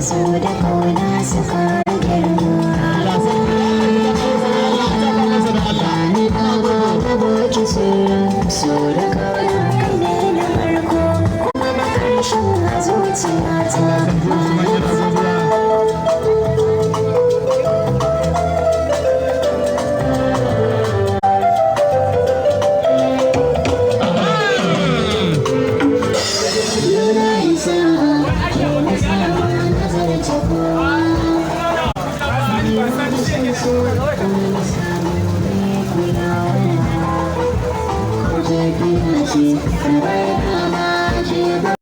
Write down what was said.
So da kauna su fara girma. Allah sarki, Allah ya tafa masa da Allah. Ni dama na baki sirrin so da kauna. Kai ne na farko kuma na karshen a zuciya.